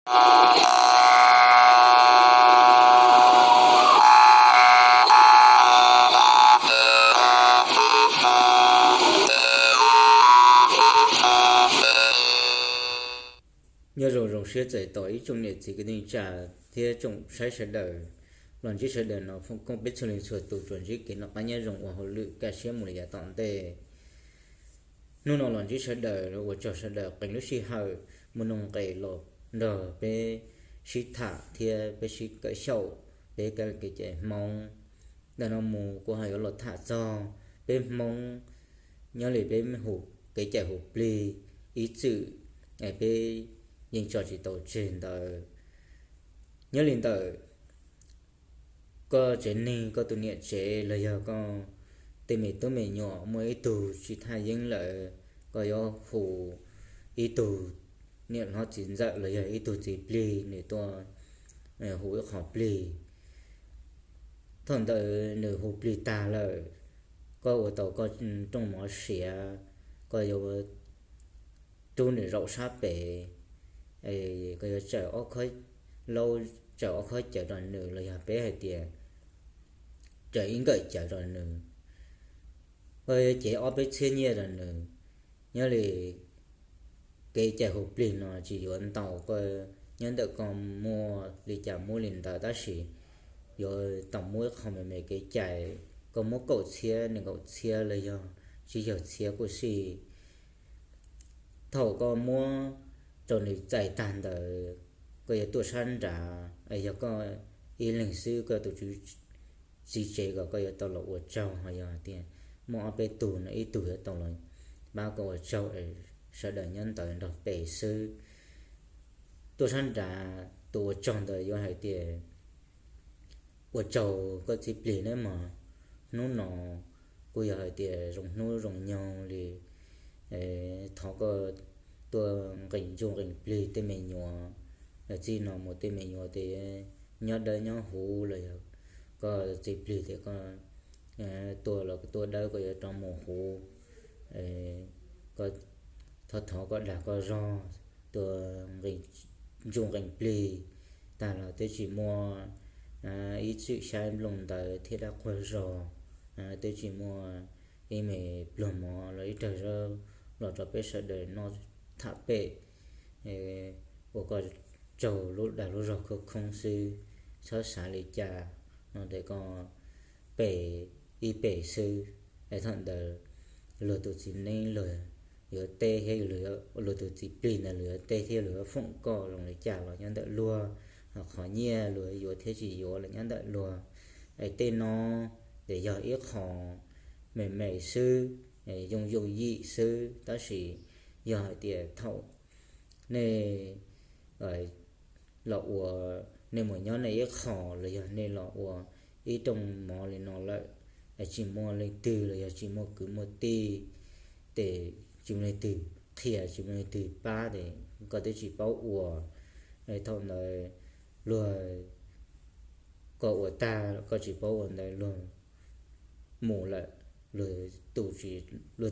Nyob zoo, zoo siab txais tos ib tsoom niam txiv kwv tij neej tsa thiab tsoom saib sawv daws. Los ntsib sawv daws no foom koob peb txhua leej txhua tus tsuas ntsib kev noj qab nyob zoo ua hauj lwm kaj siab mus li yav tom ntej. Hnub no los ntsib sawv daws, ua tsaug sawv daws qee lub sij hawm muaj nuj nqes los nrog peb sib tham thiab peb sib kawm xyaum peb kev cai Hmoob. Ntawm no mus kuv ho yuav los tham txog peb Hmoob, nyob li peb hu kev cai hu plig ib txwm, peb yeej tso tsis tau tseg ntawd. Nyob li ntawm koj tsev neeg, koj tus niam tsev los yog koj tej me tub me nyuam muaj ib tug tsis thaj yeeb lawm, koj yuav hu ib tug niam hlob txiv ntxawm los yog ib tug txiv plig nws tuaj hu ib qho plig. Thaum ntawd nws hu plig tag lawm, koj ua tau koj rooj mov siav, koj yuav rub nws zaum sab pem, koj yuav tsaws ob khob laub, tsaws ob khob cawv rau nws los yog peb hais tias tsaws ib nkawm cawv rau nws, koj yuav cev ob peb txhiab nyiaj rau nws. Nyob li kev cai hu plig no tsis yuav ntau, koj nyob ntawm koj muaj li cas muab li ntawd, tab sis yuav tau muab ib qho me me kev cai, koj muab kaum txhiab, nees nkaum txhiab los yog tsib caug txhiab kuj xij. Thaum koj muab rau nws txais tag ntawd, koj yuav tuaj sab nrad, yog koj ib leeg xwb, koj tus txiv tsev kom koj yuav tau los ua tsaug, ho yog hais tias muaj ob peb tug no ib tug yuav tau los pab koj ua tsaug, sawv daws nyob ntawd nrog pem xwb. Tuaj sab nrad tus ua tsaug ntawd yuav hais tias ua tsaug koj txiv plig nawb mog, hnub no kuj yog hais tias zoo hnub zoo nyoog li, thov koj tuaj nqees ntsuj nqees plig tej me nyuam, txij no mus tej me nyuam ces nyob dawb nyob huv los yog koj txiv plig tias koj tuaj los tuaj dawb koj yuav rov mus huv, koj thov thov koj dag koj zog, tuaj nqees ntsuj nqees plig tag los twb tsis muaj ib txwm xyab nplooj ntawv thiab dab quag zog, twb tsis muaj ib me pluag mov los ib rawg zaub los rau peb sawv daws noj tham pem, ua koj tsaug lub dag lub zog khoob khoob xwb, txhob xav li cas no ces koj pem ib pem xwb. Es thaum ntawd luag tus txiv neeb luag yuav teb thiab luag tus txiv plig ntawd luag yuav teb thiab luag yuav foom koj zoo li cas los nyob ntawm luag, qhov nyiaj luag yuav thiab tsis yuav los nyob ntawm luag. Es tej no ces yog ib qho me me xwb, yooj yooj yim xwb, tab sis yog hais tias thaum nej los ua, nej mus nyob nej ib qho los yog nej los ua ib rooj mov li no lawm, tsis muaj leej twg los yog tsis muaj kwv muaj tij, ces tsis muaj leej twg qhia tsis muaj leej twg pab ces koj twb tsis paub ua. Thaum ntawd luag, koj ua tag koj tsis paub ua ntawd luag mus lawm, luag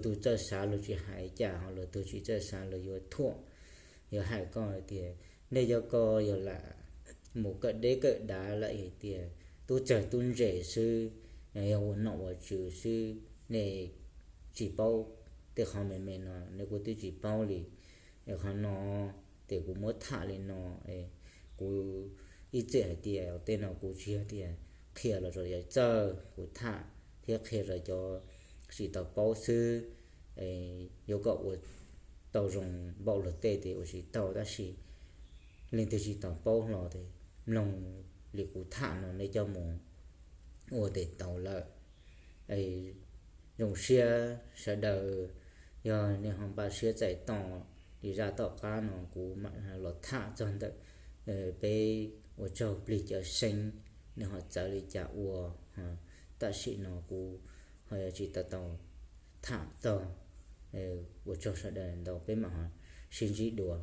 tus txawj xav luag tsis hais cas, ho luag tus tsis txawj xav luag yuav thuam, yuav hais koj tias nej cov ko yog lam mus kawm deb kawm dav lawm hais tias tub tsawg tub ntse xwb, yog ua nom ua tswv xwb, nej tsis paub tej qhov me me no nej kuj twb tsis paub li. Es qhov no ces kuv muab tham li no, kuv ib txwm hais tias tej no kuv tsis yog tias qhia los rau yawm txawj, kuv tham thiab qhia rau cov tsis tau paub xwb. Yuav kom ua tau zoo npaum luag tej ces ua tsis tau, tab sis leej twg tsis tau paub hlo ces mloog li kuv tham no nej coj mus ua tes tau lawm. Zoo siab sawv daws, yog nej ho npaj siab txais tos li zaj tom qab no kuv mam los tham txog ntawm peb ua tsaug plig cawv seeb, nej ho txawv li cas ua. Tam sim no kuv ho yuav tsis tau tau tham txog, ua tsaug sawv daws ntau, peb mam ho sib ntsib dua.